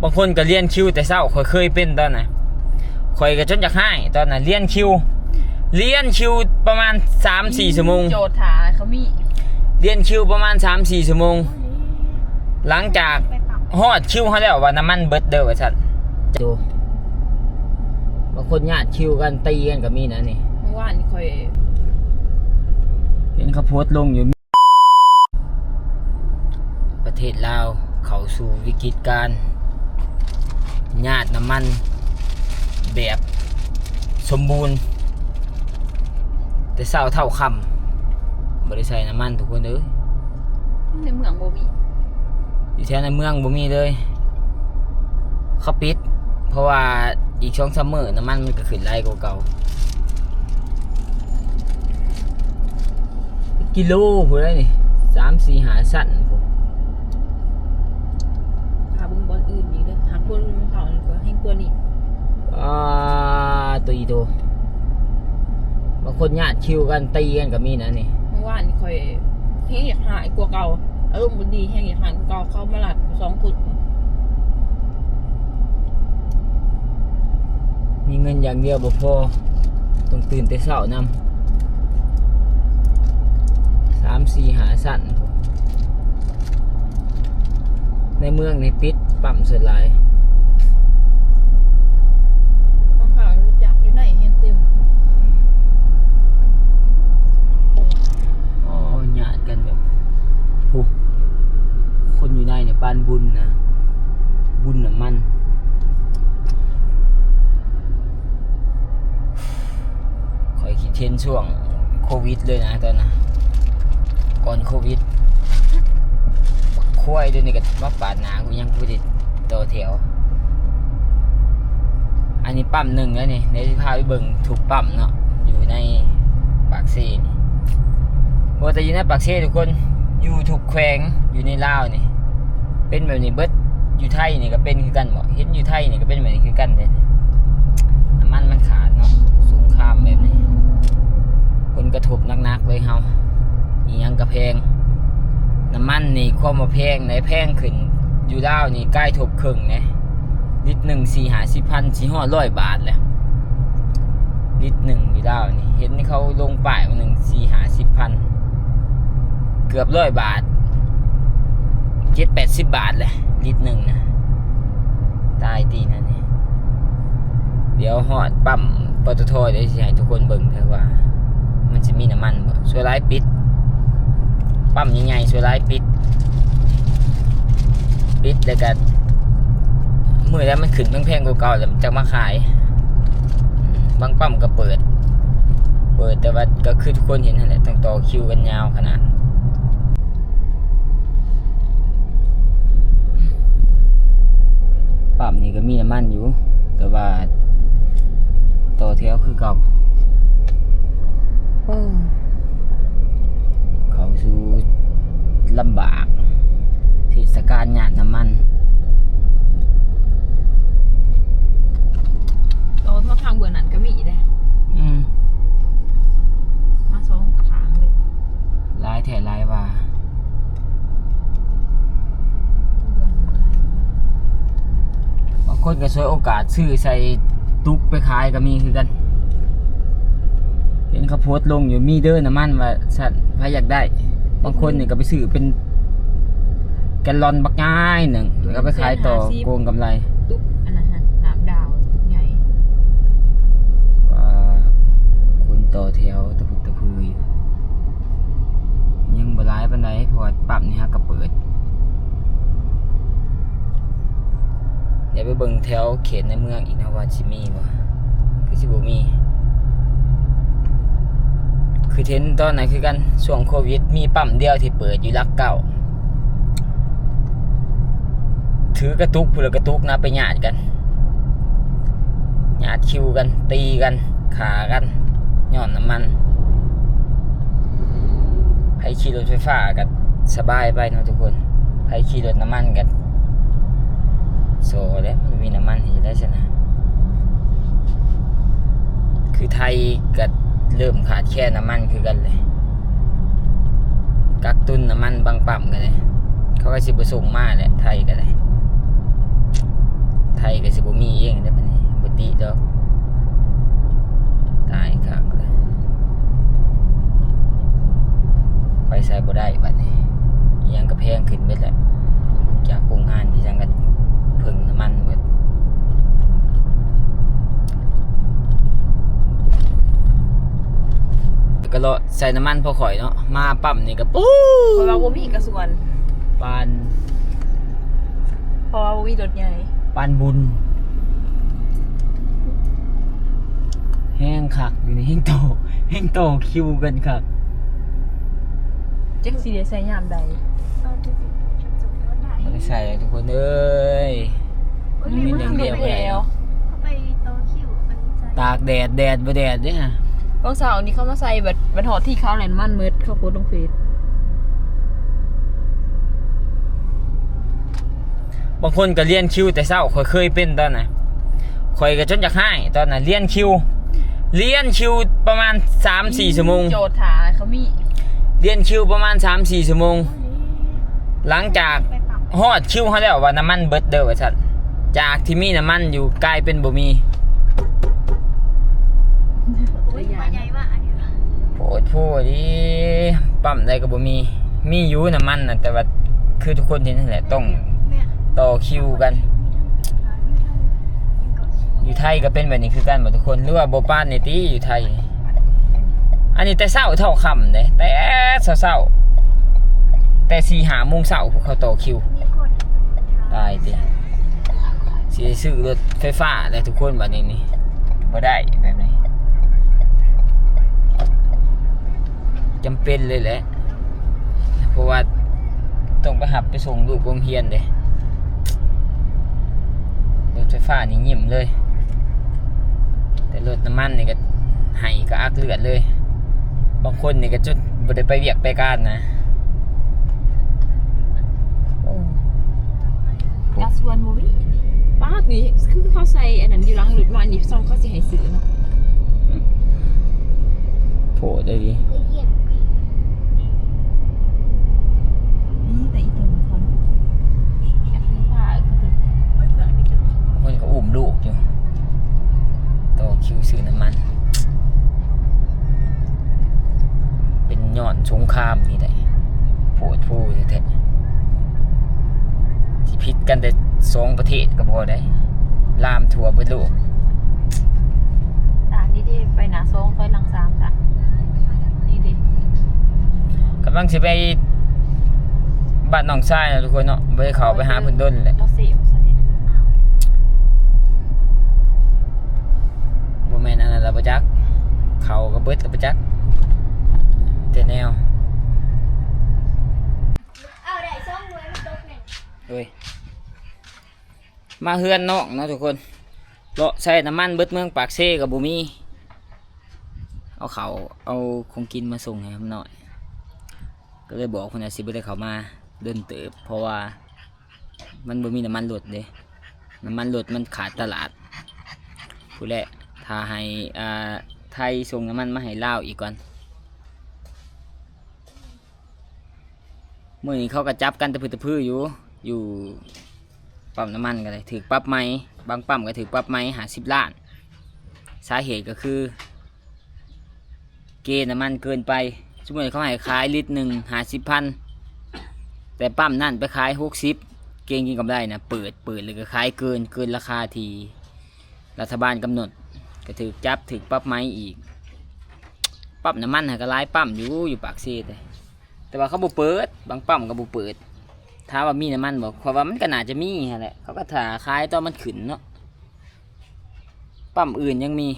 ບາງຄົນກໍລຽນຄິວແຕ່ເຊົ້າ ຂ້ອຍເຄີຍເປັນຕອນນັ້ນ ຂ້ອຍກໍຈົນຢາກຮ້າຍຕອນນັ້ນ ລຽນຄິວ ລຽນຄິວປະມານສາມສີ່ຊົ່ວໂມງ ໂຈດຖ້າເຂົາມີ ລຽນຄິວປະມານສາມສີ່ຊົ່ວໂມງ ຫຼັງຈາກຮອດຄິວເຮົາແລ້ວວ່ານ້ຳມັນເບິດເດີວ່າຊັ້ນ ບາງຄົນຍາດຄິວກັນຕີກັນກໍມີນະນີ້ ເມື່ອວານຂ້ອຍເຫັນເຂົາໂພສລົງຢູ່. ປະເທດລາວເຂົ້າສູ່ວິກິດການຍາດນ້ຳມັນແບບສົມບູນ ແຕ່ເຊົ້າເທົ່າຄ່ຳ ບໍ່ໄດ້ໃສ່ນ້ຳມັນທຸກຄົນເອີຍ. ໃນເມືອງບໍ່ມີ ຢູ່ແຖວໃນເມືອງບໍ່ມີເລີຍ ເຂົາປິດ ເພາະວ່າອີກສອງສາມມື້ນ້ຳມັນມັນກໍຂຶ້ນຫຼາຍກວ່າເກົ່າ ກິໂລພຸ້ນແຫຼະນີ້ ສາມ ສີ່ ຫ້າຊັ້ນພຸ້ນ ຖ້າເບິ່ງບ່ອນອື່ນອີກເດີ ຫາກບ່ອນເຂົາກໍແຮງກວ່ານີ້ ອາ ໂຕອີໂຕ ບາງຄົນຍາດຄິວກັນຕີກັນກໍມີນະນີ້ ເມື່ອວານຂ້ອຍແຮງຢາກຮ້າຍກວ່າເກົ່າ ອາລົມບໍ່ດີ ແຮງຢາກຮ້າຍກວ່າເກົ່າ ເຂົາມາລັດສອງຄົນ ມີເງິນຢ່າງດຽວບໍ່ພໍ ຕ້ອງຕື່ນແຕ່ເຊົ້ານຳ ສາມ ສີ່ ຫ້າຊັ້ນ ໃນເມືອງນີ້ປິດປ້ຳສ່ວນຫຼາຍ ບາງຄາງລົດຈັກຢູ່ໃນແຮງເຕັມ ໂອ້ຍ ຍາດກັນແບບ ຜູ້ ຄົນຢູ່ໃນນີ້ປານບຸນນະ ບຸນນ້ຳມັນ. ຂ້ອຍຄິດເຫັນຊ່ວງໂຄວິດເລີຍນະ ຕອນນັ້ນ ກ່ອນໂຄວິດ ຄວາຍດຽວນີ້ກໍມາປາດໜ້າກູ ຍັງບໍ່ໄດ້ຕໍ່ແຖວ. ອັນນີ້ປ້ຳໜຶ່ງແລ້ວນີ້ ດຽວຊິພາໄປເບິ່ງທຸກປ້ຳເນາະ ຢູ່ໃນປາກເຊນີ້ ບໍ່ແຕ່ຢູ່ໃນປາກເຊທຸກຄົນ ຢູ່ທຸກແຂວງ ຢູ່ໃນລາວນີ້ ເປັນແບບນີ້ເບິດ ຢູ່ໄທນີ້ກໍເປັນຄືກັນບໍ? ເຫັນຢູ່ໄທນີ້ກໍເປັນແບບນີ້ຄືກັນເດ້ ນ້ຳມັນມັນຂາດເນາະ ສົງຄາມແບບນີ້ ຜົນກະທົບໜັກໆເລີຍເຮົາ ອີ່ຫຍັງກໍແພງ ນ້ຳມັນນີ້ຄວາມວ່າແພງໃດ ແພງຂຶ້ນ ຢູ່ລາວນີ້ກາຍທົບເຄິ່ງເດ້ ລິດໜຶ່ງສີ່ຫ້າສິບພັນ ຊິຮອດຮ້ອຍບາດແລ້ວ ລິດໜຶ່ງຢູ່ລາວນີ້ ເຫັນເຂົາລົງປ້າຍວ່າໜຶ່ງສີ່ຫ້າສິບພັນ ເກືອບຮ້ອຍບາດ ເຈັດແປດສິບບາດແຫຼະ ລິດໜຶ່ງນະ ຕາຍຕີນັ້ນນີ້ ດຽວຮອດປ້ຳ ປຕທ ດຽວຊິໃຫ້ທຸກຄົນເບິ່ງເດີວ່າ ມັນຊິມີນ້ຳມັນບໍ່ ສ່ວນຫຼາຍປິດ ປ້ຳໃຫຍ່ໆສ່ວນຫຼາຍປິດ ປິດແລ້ວກໍ ມື້ໃດມັນຂຶ້ນແພງໆກວ່າເກົ່າແລ້ວ ມັນຈັ່ງມາຂາຍ ບາງປ້ຳກໍເປີດ ເປີດ ແຕ່ວ່າກໍຄືທຸກຄົນເຫັນຫັ້ນແຫຼະ ຕ້ອງຕໍ່ຄິວກັນຍາວຂະໜາດ. ປ້ຳນີ້ກໍມີນ້ຳມັນຢູ່ ແຕ່ວ່າຕໍ່ແຖວຄືເກົ່າ. ໂອ້ ເຂົ້າສູ່ລຳບາກ ເທດສະການຍາດນ້ຳມັນ ຕໍ່ທາງເບື້ອງນັ້ນກໍມີເດ້ ອືມ ມາສອງຂ້າງເລີຍ ຫຼາຍແທ້ຫຼາຍວ່າ. ບາງຄົນກໍສວຍໂອກາດຊື້ໃສ່ຕຸກໄປຂາຍກໍມີຄືກັນ ເຫັນເຂົາໂພສລົງຢູ່ ມີເດີນ້ຳມັນວ່າຊັ້ນ ໃຜຢາກໄດ້ ບາງຄົນນີ້ກໍໄປຊື້ເປັນແກນລອນບັກໃຫຍ່ໜຶ່ງ ແລ້ວກໍໄປຂາຍຕໍ່ ໂກງກຳໄລ ຕຸກອັນນັ້ນຫະ ນ້ຳດາວ ຕຸກໃຫຍ່ ວ່າຄົນຕໍ່ແຖວຕະພຶດຕະພືຢູ່. ຍັງບໍ່ຫຼາຍປານໃດ ເພາະວ່າປ້ຳນີ້ຫາກະເປີດ ດຽວໄປເບິ່ງແຖວເຂດໃນເມືອງອີກເນາະ ວ່າຊິມີບໍ່ ຄືຊິບໍ່ມີ ຄືເຫັນຕອນນັ້ນຄືກັນ ຊ່ວງໂຄວິດ ມີປ້ຳດຽວທີ່ເປີດຢູ່ຫຼັກເກົ້າ ຖືກະຕຸກ ຜູ້ລະກະຕຸກນະ ໄປຍາດກັນ ຍາດຄິວກັນ ຕີກັນ ຂ້າກັນ ຍ້ອນນ້ຳມັນ. ໃຜຂີ່ລົດໄຟຟ້າກໍສະບາຍໄປເນາະທຸກຄົນ ໃຜຂີ່ລົດນ້ຳມັນກໍໂຊແຫຼະ ມັນມີນ້ຳມັນເຮັດໄດ້ຊັ້ນນະ ຄືໄທກໍເລີ່ມຂາດແຄນນ້ຳມັນຄືກັນເລີຍ ກັກຕຸນນ້ຳມັນບາງປ້ຳກໍໄດ້ ເຂົາກໍຊິບໍ່ສົ່ງມາແຫຼະ ໄທກໍໄດ້. ໄທກໍຊິບໍ່ມີອີກແລ້ວບັດນີ້ ບໍ່ຕິດອກ. ຕາຍຄັກແລ້ວ ໄປໃສບໍ່ໄດ້ບັດນີ້ ອີ່ຫຍັງກໍແພງຂຶ້ນເບິດແຫຼະ ຈາກໂຮງງານ ອີ່ຫຍັງກໍເພິ່ງນ້ຳມັນເບິດ. ກໍເລາະໃສ່ນ້ຳມັນພວກຂ້ອຍເນາະ ມາປ້ຳນີ້ກໍປູ້ ເພາະວ່າບໍ່ມີກະສວນ ປານ ເພາະວ່າບໍ່ມີລົດໃຫຍ່ ປານບຸນ ແຮງຄັກຢູ່ນີ້ ແຮງຕໍ່ ແຮງຕໍ່ຄິວກັນຄັກ ຈັກຊິໄດ້ໃສ່ຍາມໃດ ບໍ່ໄດ້ໃສ່ທຸກຄົນເອີຍ ມີໜຶ່ງດຽວແລ້ວ ໄປຕໍ່ຄິວ ຕາກແດດ ແດດບໍ່ແດດເດ້ ບາງເຊົ້ານີ້ເຂົາມາໃສ່ ບັດ ບັດຮອດທີ່ເຂົາແລ້ວ ນ້ຳມັນໝົດ ເຂົາໂພສລົງເຟສ. ບາງຄົນກໍລຽນຄິວແຕ່ເຊົ້າ ຂ້ອຍເຄີຍເປັນຕອນນັ້ນ ຂ້ອຍກໍຈົນຢາກຮ້າຍຕອນນັ້ນ ລຽນຄິວ ລຽນຄິວປະມານສາມສີ່ຊົ່ວໂມງ ໂຈດຖ້າເຂົາມີ ລຽນຄິວປະມານສາມສີ່ຊົ່ວໂມງ ຫຼັງຈາກຮອດຄິວເຮົາແລ້ວວ່ານ້ຳມັນເບິດເດີວ່າຊັ້ນ ຈາກທີ່ມີນ້ຳມັນຢູ່ກາຍເປັນບໍ່ມີ ໂອ້ຍ ໂພດໂພດີ ປ້ຳໃດກໍບໍ່ມີ ມີຢູ່ນ້ຳມັນນະ ແຕ່ວ່າຄືທຸກຄົນເຫັນຫັ້ນແຫຼະ ຕ້ອງຕໍ່ຄິວກັນ ຢູ່ໄທກໍເປັນແບບນີ້ຄືກັນບໍ່ທຸກຄົນ ຫຼືວ່າບໍ່ປານນີ້ຕິ ຢູ່ໄທ ອັນນີ້ແຕ່ເຊົ້າເທົ່າຄ່ຳເດ້ ແຕ່ເຊົ້າໆ ແຕ່ສີ່ຫ້າໂມງເຊົ້າ ພວກເຂົາຕໍ່ຄິວ ຕາຍຕິ ຊິໄດ້ຊື້ລົດໄຟຟ້າແລ້ວທຸກຄົນ ບັດນີ້ນີ້ ບໍ່ໄດ້ແບບນີ້ ຈຳເປັນເລີຍແຫຼະ ເພາະວ່າຕ້ອງໄປຮັບໄປສົ່ງລູກໂຮງຮຽນເດ້ ລົດໄຟຟ້ານີ້ຍິ້ມເລີຍ ແຕ່ລົດນ້ຳມັນນີ້ກໍໄຫ້ກະອັກເລືອດເລີຍ ບາງຄົນນີ້ກໍຈົນບໍ່ໄດ້ໄປວຽກໄປການນະ ໂອ້ ກາຊວນບໍ່ມີ ປາດນີ້ຄືເຂົາໃສ່ອັນນັ້ນຢູ່ຫຼັງລົດມານີ້ ຊ່ຳເຂົາຊິໃຫ້ຊື້ເນາະ ໂພດໄດ້ດີ ມີແຕ່ອີ່ຕົນຄົນ ເພິ່ນກໍອຸ້ມລູກຢູ່ ຕໍ່ຄິວຊື້ນ້ຳມັນ ເປັນຍ້ອນສົງຄາມນີ້ແຫຼະ ໂພດໂພແທ້ໆ ຊິຜິດກັນແຕ່ສອງປະເທດກໍພໍໄດ໋ ລາມທົ່ວເບິດໂລກ ທາງນີ້ເດ້ ໄປໜ້າສອງ ຖອຍຫຼັງສາມ ຈ້ະ ນີ້ເດ້ ກຳລັງຊິໄປບ້ານນ້ອງຊາຍເນາະທຸກຄົນເນາະ ບໍ່ໄດ້ເຂົ້າໄປຫາເພິ່ນດົນແຫຼະ ບໍ່ແມ່ນອັນນັ້ນລະບໍ່ຈັກ ເຂົ້າກໍເບິດລະບໍ່ຈັກ ແຕ່ແນວ ເອົາໄດ້ສອງໜ່ວຍມັນຕົກແມ່ນ ໂອ້ຍ ມາເຮືອນນ້ອງເນາະທຸກຄົນ ເລາະໃສ່ນ້ຳມັນເບິດເມືອງປາກເຊກໍບໍ່ມີ ເອົາເຂົ້າເອົາຂອງກິນມາສົ່ງໃຫ້ເພິ່ນໜ້ອຍ ກໍເລີຍບອກເພິ່ນວ່າຊິບໍ່ໄດ້ເຂົ້າມາດົນເຕີບ ເພາະວ່າມັນບໍ່ມີນ້ຳມັນລົດເດ້ ນ້ຳມັນລົດມັນຂາດຕະຫຼາດ ພຸ້ນແຫຼະ ຖ້າໃຫ້ ອ່າ ໄທສົ່ງນ້ຳມັນມາໃຫ້ລາວອີກກ່ອນ. ມື້ນີ້ເຂົາກໍຈັບກັນຕະພຶດຕະພືຢູ່ ຢູ່ປ້ຳນ້ຳມັນກໍໄດ້ຖືກປັບໃໝ ບາງປ້ຳກໍຖືກປັບໃໝຫ້າສິບລ້ານ ສາເຫດກໍຄືເກນ້ຳມັນເກີນໄປ ສົມມຸດເຂົາໃຫ້ຂາຍລິດໜຶ່ງຫ້າສິບພັນ ແຕ່ປ້ຳນັ້ນໄປຂາຍຫົກສິບ ເກງກິນກຳໄລນະ ເປີດ ເປີດແລ້ວກໍຂາຍເກີນ ເກີນລາຄາທີ່ ລັດຖະບານກຳນົດ ກໍຖືກຈັບ ຖືກປັບໃໝອີກ. ປ້ຳນ້ຳມັນຫັ້ນກໍຫຼາຍປ້ຳຢູ່ ຢູ່ປາກເຊ ແຕ່ ແຕ່ວ່າເຂົາບໍ່ເປີດ ບາງປ້ຳກໍບໍ່ເປີດ. ຖາມວ່າມີນ້ຳມັນບໍ່? ຂ້ອຍວ່າມັນກໍໜ້າຈະມີຫັ້ນແຫຼະ ເຂົາກໍຖ້າຂາຍຕອນມັນຂຶ້ນເນາະ. ປ້ຳອື່ນຍັງມີ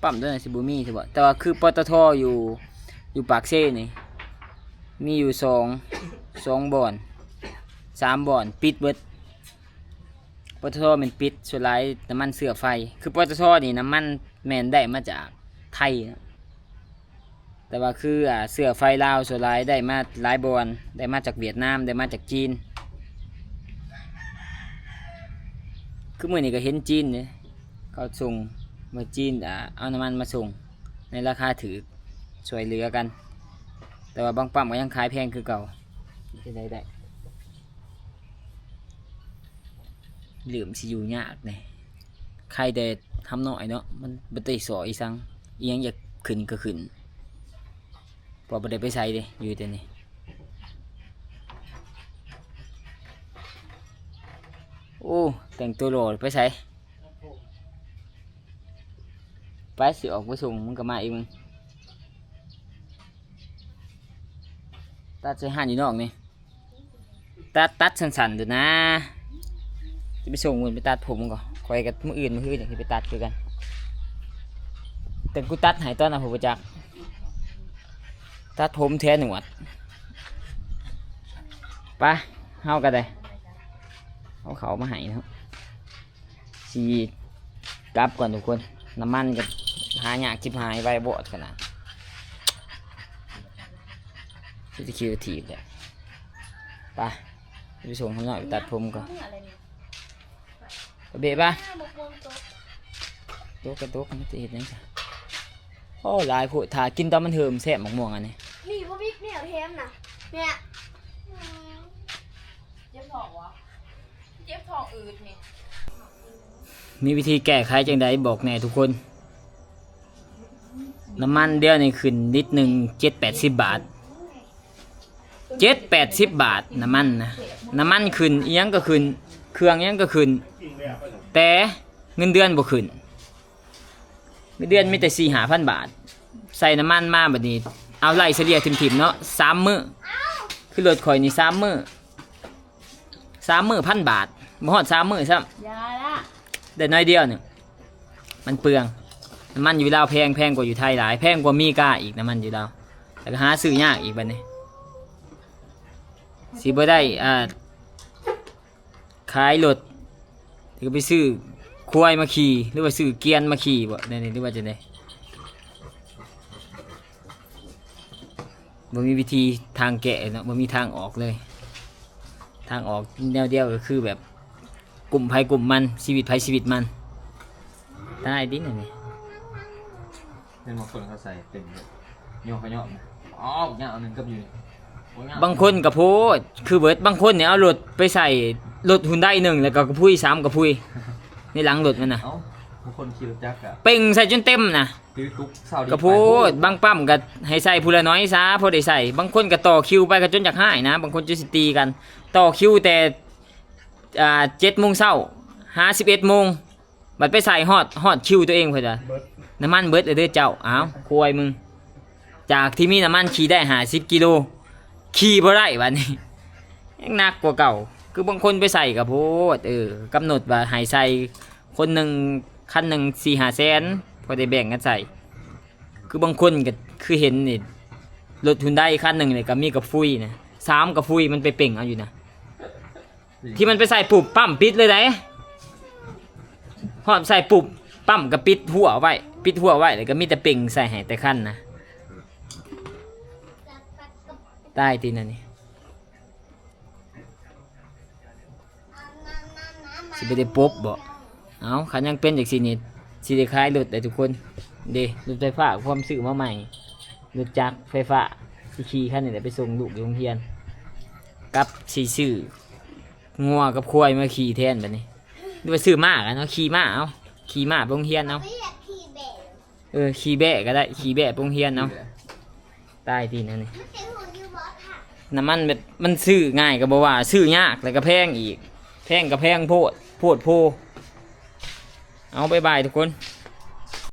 ປ້ຳຕົວນັ້ນຊິບໍ່ມີຊະບໍ? ແຕ່ວ່າຄື ປຕທ ຢູ່ ຢູ່ປາກເຊນີ້ ມີຢູ່ສອງ ສອງບ່ອນ ສາມບ່ອນ ປິດເບິດ. ປຕທ ແມ່ນປິດ ສ່ວນຫຼາຍນ້ຳມັນເຊື້ອໄຟ ຄື ປຕທ ນີ້ ນ້ຳມັນແມ່ນໄດ້ມາຈາກໄທ ແຕ່ວ່າຄື ອ່າ ເຊື້ອໄຟລາວ ສ່ວນຫຼາຍໄດ້ມາຫຼາຍບ່ອນ ໄດ້ມາຈາກຫວຽດນາມ ໄດ້ມາຈາກຈີນ. ຄືມື້ນີ້ກໍເຫັນຈີນເດ້ ເຂົາສົ່ງ ວ່າຈີນ ອ່າ ເອົານ້ຳມັນມາສົ່ງໃນລາຄາຖືກ ຊ່ວຍເຫຼືອກັນ ແຕ່ວ່າບາງປ້ຳກໍຍັງຂາຍແພງຄືເກົ່າ ເຮັດຈັ່ງໃດໄດ້? ເລີ່ມຊິຢູ່ຍາກແດ່. ໄຄແຕ່ຮຳນ້ອຍເນາະ, ມັນບໍ່ໄດ້ສໍ້ອີ່ສັງ, ອີ່ຫຍັງຢາກຂຶ້ນກໍຂຶ້ນ ເພາະບໍ່ໄດ້ໄປໃສເດ້ ຢູ່ແຕ່ນີ້. ໂອ້ ແຕ່ງຕົວຫຼໍ່ໄປໃສ? ໄປ ຊິອອກໄປສົ່ງ ມຶງກໍມາເອງ. ຕັດໃສ່ຮ້ານຢູ່ນອກນີ້ ຕັດ ຕັດສັ້ນໆ ໂດດນາ. ຈະໄປສົ່ງພຸ້ນ ໄປຕັດຜົມກ່ອນ. ຂ້ອຍກໍມື້ອື່ນ ມື້ຮືຈັ່ງຊິໄປຕັດຄືກັນ, ແຕ່ກູຕັດໃຫ້ຕອນນັ້ນ ຜູ້ບໍ່ຈັກ ຕັດຜົມແທນໜວດ. ໄປ ເຮົາກໍໄດ້ ເອົາເຂົ້າມາໃຫ້ເນາະ. ຊິກັບກ່ອນທຸກຄົນ, ນ້ຳມັນກໍຫາຍາກຊິບຫາຍ ໄວບອດຂະໜາດ. ຊິໄດ້ຂີ່ລົດຖີບແຫຼະ. ໄປ ໄປສົ່ງເຮົາໜ້ອຍ ໄປຕັດຜົມກ່ອນ. ໄປເບະປະ. ຕົກກໍຕົກ ມັນຈະເຮັດຫຍັງຊະ. ໂອ້ ຫຼາຍໂພດ, ຖ້າກິນຕອນມັນເຫີມແຊບໝາກມ່ວງອັນນີ້. ນີ້ບໍ່ມີແນວແຖມນະແມ່. ເຈັບທ້ອງຫວາ? ເຈັບທ້ອງອືດນີ້. ມີວິທີແກ້ໄຂຈັ່ງໃດບອກແດ່ທຸກຄົນ. ນ້ຳມັນດຽວນີ້ຂຶ້ນລິດໜຶ່ງເຈັດແປດສິບບາດ, ເຈັດແປດສິບບາດ ນ້ຳມັນນະ. ນ້ຳມັນຂຶ້ນ ອີ່ຫຍັງກໍຂຶ້ນ, ເຄື່ອງອີ່ຫຍັງກໍຂຶ້ນ, ແຕ່ເງິນເດືອນບໍ່ຂຶ້ນ. ເງິນເດືອນມີແຕ່ສີ່ຫ້າພັນບາດ. ໃສ່ນ້ຳມັນມາບັດນີ້ ເອົາໄລ່ສະເລ່ຍຖິ້ມໆເນາະ, ສາມມື້ ຄືລົດຂ້ອຍນີ້ ສາມມື້ ສາມມື້ພັນບາດ, ບໍ່ຮອດສາມມື້ຊ້ຳ. ຢ່າລະ ໄດ້ໜ້ອຍດຽວໜຶ່ງ ມັນເປືອງ. ນ້ຳມັນຢູ່ລາວແພງ, ແພງກວ່າຢູ່ໄທຫຼາຍ, ແພງກວ່າເມກາອີກ ນ້ຳມັນຢູ່ລາວ. ແລ້ວກໍຫາຊື້ຍາກອີກບັດນີ້. ຊິບໍ່ໄດ້ ອ່າ ຂາຍລົດ ຫຼືໄປຊື້ຄວາຍມາຂີ່ ຫຼືວ່າຊື້ກຽນມາຂີ່ບໍ ແນວນີ້ ຫຼືວ່າຈັ່ງໃດ? ບໍ່ມີວິທີທາງແກ້ເນາະ, ບໍ່ມີທາງອອກເລີຍ. ທາງອອກແນວດຽວກໍຄືແບບ ກຸ່ມໃຜກຸ່ມມັນ, ຊີວິດໃຜຊີວິດມັນ. ຕາຍຕິແນວນີ້. ແມ່ນບາງຄົນເຂົາໃສ່ເຕັມເລີຍ ຍ້ອນເຂົາຍ້ອນນະ. ອໍ ຍາວໜຶ່ງກັບຢູ່ນີ້ ໂອ້ຍ ຍາວ. ບາງຄົນກໍໂພດຄືເບິດ, ບາງຄົນນີ້ເອົາລົດໄປໃສ່ ລົດຮຸນໄດໜຶ່ງ ແລ້ວກໍກະພຸ້ຍ ສາມກະພຸ້ຍ ໃນຫຼັງລົດມັນນະ. ເອົ້າ ບາງຄົນຂີ່ລົດຈັກກະເປັ່ງໃສ່ຈົນເຕັມນະ ຖືຕຸກເສົາ ກະໂພດ. ບາງປ້ຳກໍໃຫ້ໃສ່ຜູ້ລະໜ້ອຍຊະ ພໍໄດ້ໃສ່. ບາງຄົນກໍຕໍ່ຄິວໄປກໍຈົນຢາກຮ້າຍນະ, ບາງຄົນຈົນຊິຕີກັນ. ຕໍ່ຄິວແຕ່ ອ່າ ເຈັດໂມງເຊົ້າຫາສິບເອັດໂມງ ບັດໄປໃສ່ຮອດ ຮອດຄິວຕົວເອງເພິ່ນວ່າ ເບິດ ນ້ຳມັນເບິດແລ້ວເດີເຈົ້າ. ອ້າວ ຄວາຍມຶງ, ຈາກທີ່ມີນ້ຳມັນຂີ່ໄດ້ຫ້າສິບກິໂລ ຂີ່ບໍ່ໄດ້ບັດນີ້ ຍັງໜັກກວ່າເກົ່າ. ຄືບາງຄົນໄປໃສ່ກໍໂພດ, ເອີ ກຳນົດວ່າໃຫ້ໃສ່ຄົນໜຶ່ງ ຄັນໜຶ່ງສີ່ຫ້າແສນ ພໍໄດ້ແບ່ງກັນໃສ່. ຄືບາງຄົນກໍຄືເຫັນນີ້ ລົດຮຸນໄດຄັນໜຶ່ງນີ້ກໍມີກະພຸ້ຍນະ ສາມກະພຸ້ຍ ມັນໄປເປັ່ງເອົາຢູ່ນະ. ທີ່ມັນໄປໃສ່ປຸບ ປ້ຳປິດເລີຍເດ້. ຮອດໃສ່ປຸບ ປ້ຳກໍປິດຮົ້ວໄວ້ ປິດຮົ້ວໄວ້ ແລ້ວກໍມີແຕ່ເປັ່ງໃສ່ໃຫ້ແຕ່ຄັນນະ. ຕາຍຕິແນວນີ້ ຊິບໍ່ໄດ້ປົບບໍ? ເອົ້າ ຄັນຍັງເປັນຈັ່ງຊີ້ນີ້ ຊິໄດ້ຂາຍລົດແຫຼະທຸກຄົນ. ເດ້ ລົດໄຟຟ້າ ພວມຊື້ມາໃໝ່ ລົດຈັກໄຟຟ້າ ຊິຂີ່ຄັນນີ້ແຫຼະໄປສົ່ງລູກຢູ່ໂຮງຮຽນ ກັບຊິຊື້ ງົວກັບຄວາຍມາຂີ່ແທນບັດນີ້. ຫຼືວ່າຊື້ມ້າກັນເນາະ ຂີ່ມ້າເອົາ ຂີ່ມ້າໄປໂຮງຮຽນເອົາ. ເອີ ຂີ່ແບ້ກໍໄດ້ ຂີ່ແບ້ໄປໂຮງຮຽນເອົາ. ຕາຍຕິແນວນີ້ ນ້ຳມັນແບບມັນຊື້ງ່າຍກໍບໍ່ວ່າ ຊື້ຍາກແລ້ວກໍແພງອີກ ແພງກໍແພງໂພດ ໂພດໂພ. ເອົາ ບາຍບາຍທຸກຄົນ.